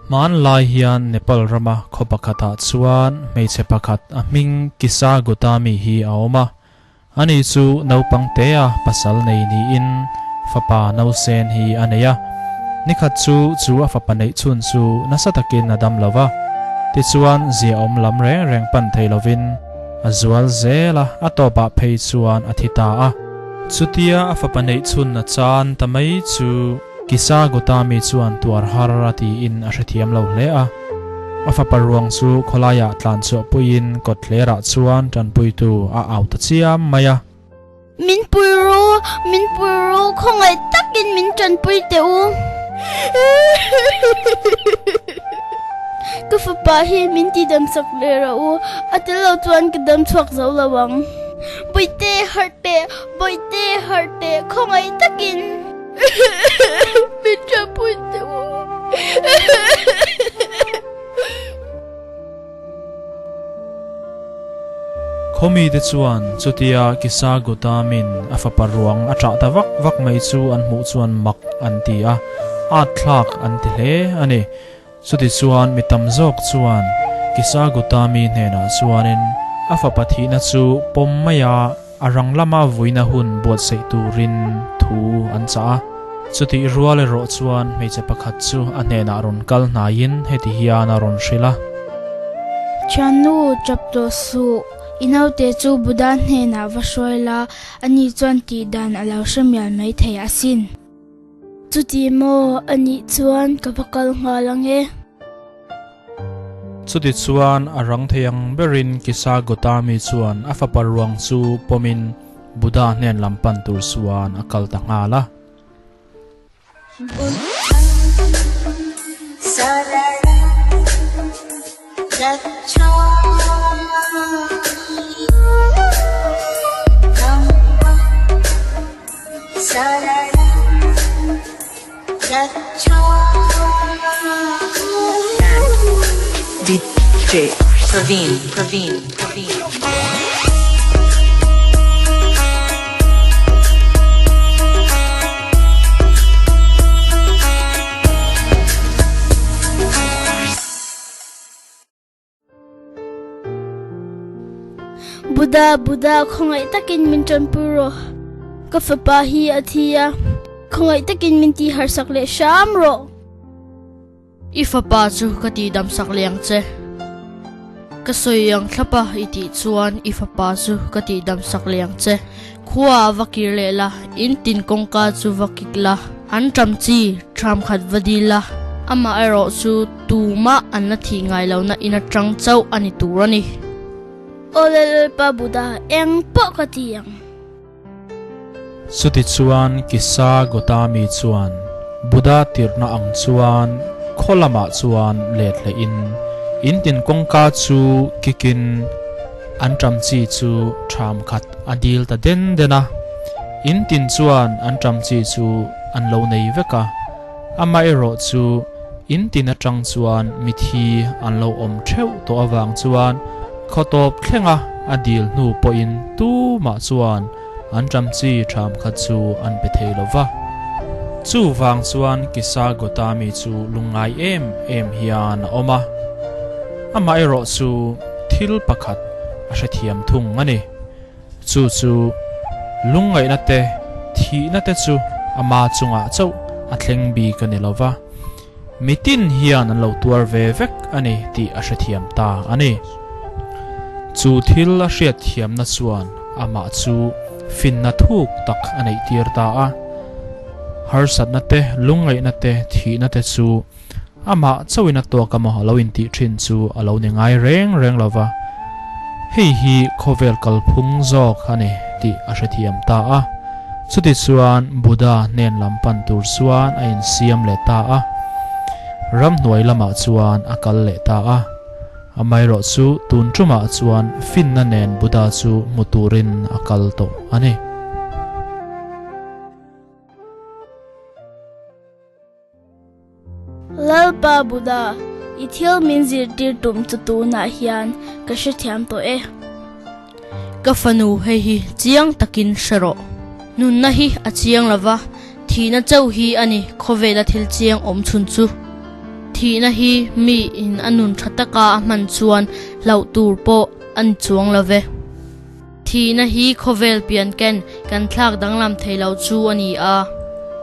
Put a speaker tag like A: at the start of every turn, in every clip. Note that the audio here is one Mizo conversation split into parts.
A: Hmanlai hian Nepal rama khaw pakhatah chuan hmeichhe pakhat a hming Kisa Gotami hi a awm a. Ani chu naupang tea pasal nei niin fapa nausen hi a nei a. Nikhat chu chu a fapa neih chhun chu nasa takin a dam lo va. Tichuan ziaawm lam reng reng pan thei lovin a zual zel a, a tawpah phei chuan a thi ta a. Chutia a fapa neih chhun a chan ta mai chu Kisa Gotami chuan tuar har a tiin a hrethiam lo hle a. A fapa ruang chu khawlaiah tlan chhuah puiin kawtthlerah chuan tanpuitu a au ta chiam mai a.
B: Min pui ru, min pui ru, khawngaih takin min tanpui teh u. Ka fapa hi min ti damsak ve rawh u, a tel lo chuan ka dam chhuak zo lo ang. Bawihte harh teh, bawihte harh teh, khawngaih takin. Min tanpui teh u.
A: Khawmite chuan chutia Kisa Gutamin a fapa ruang a ṭah ta vak vak mai chu an hmuh chuan mak an ti a, at thlak an ti hle a ni. Chuti chuan mi tam zawk chuan Kisa Gutami hnenah chuanin a fapa thihna chu pawm maia a rang lama vuina hun buatsaih turin thu an chah a. Chutih rual erawh chuan hmeichhe pakhat chu a hnenah rawn kal hnaiin heti hian a rawn hrilh a.
B: Thiannu, chap tawh suh. I naute chu Buddha hnenah va hruai la, ani chuan tih dan a lo hre mial mai thei asin. Chuti maw? Anih chuan ka va kal nghal ang e.
A: Chuti chuan a rang thei ang berin Kisa Gotami chuan a fapa ruang chu pawmin Buddha hnen lam pan tur chuan a kal ta nghal a.
C: DJ Praveen Praveen Praveen.
B: Buddha, Buddha, khawngaih takin min tanpui rawh. Ka fapa hi a thi a, khawngaih takin min ti harsak leh hram rawh.
D: I fapa chu ka ti damsak leh ang che. Ka sawi ang thlapa i tih chuan i fapa chu ka ti damsak leh ang che. Khua ah va kir leh la, in tin kawngka chu va kik la, an ṭam chi ṭham khat va dil la, amah erawh chu tumah an la thih ngai lohna in aṭang chauh a ni tur a ni.
B: Aw Lalpa Buddha, eng pawh ka ti ang.
A: Chutichuan Kisa Gotami chuan Buddha tirhna ang chuan khaw lamah chuan let lehin in tin kawngka chu kikin an ṭam chi chu ṭham khat a dil ta den den a. In tin chuan an ṭam chi chu an lo nei vek a, amaherawh chu in tin aṭang chuan mithi an lo awm ṭheuh tawh avang chuan Khaw tawp thlenga a dil hnu pawhin tumah chuan an ṭam chi ṭham kha chu an pe thei lo va. Chuvang chuan Kisa Gotami chu lungngai em em hian a awm a. Amaherawh chu thil pakhat a hrethiam thung a ni. Chu chu lungngaihna te, thihna te chu ama chungah chauh a thleng bik a ni lo va. Mitin hian an lo tuar ve vek a ni tih a hrethiam ta a ni. Chu thil a hriatthiamna chuan amah chu finna thuk tak a neihtir ta a. Harsatna te, lungngaihna te, thihna te chu amah chauhin a tawk amaw a lo intih thin chu a lo ni ngai reng reng lo va. Hei hi khawvel kalphung zawk a ni tih a hrethiam ta a. Chutichuan Buddha hnen lam pan tur chuan a insiam leh ta a. Ramhnuai lamah chuan a kal leh ta a. Amaherawh chu tun tumah chuan finna nen Buddha chu hmu turin a kal tawh a ni.
B: Lalpa Buddha, i thil min zirtir tum chu tunah hian ka hrethiam tawh e.
D: Ka fanu hei hi chiang takin hre rawh. Nunna hi a chiang lova, thihna chauh hi a ni khawvela thil chiang awm chhun chu. Thihna hi mi in a nun tha taka a hman chuan hlauh tur pawh a ni chuang lo ve. Thihna hi khawvel pian ken kan thlak danglam thei lo chu a ni a.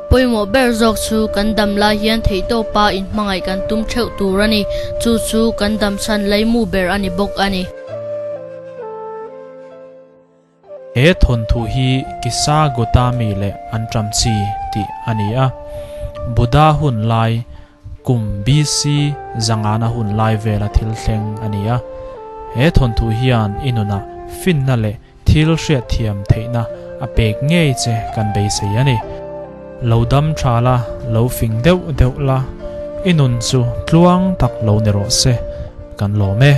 D: Pawimawh ber zawk chu kan dam lai hian theihtawpa inhmangaih kan tum theuh tur a ni. Chu chu kan damchhan laimu ber a ni bawk a ni.
A: He thawnthu hi Kisa Gotami leh an ṭam chi tih a ni a. Buddha hun lai kum BC zangana hun lai vela thil thleng a ni a. He thawnthu hian i nunah finna leh thil hriatthiam theihna a pek ngei che kan beisei a ni. Lo dam tha la, lo fing deuh deuh la, i nun chu tluang tak lo ni rawh se, kan lawm e.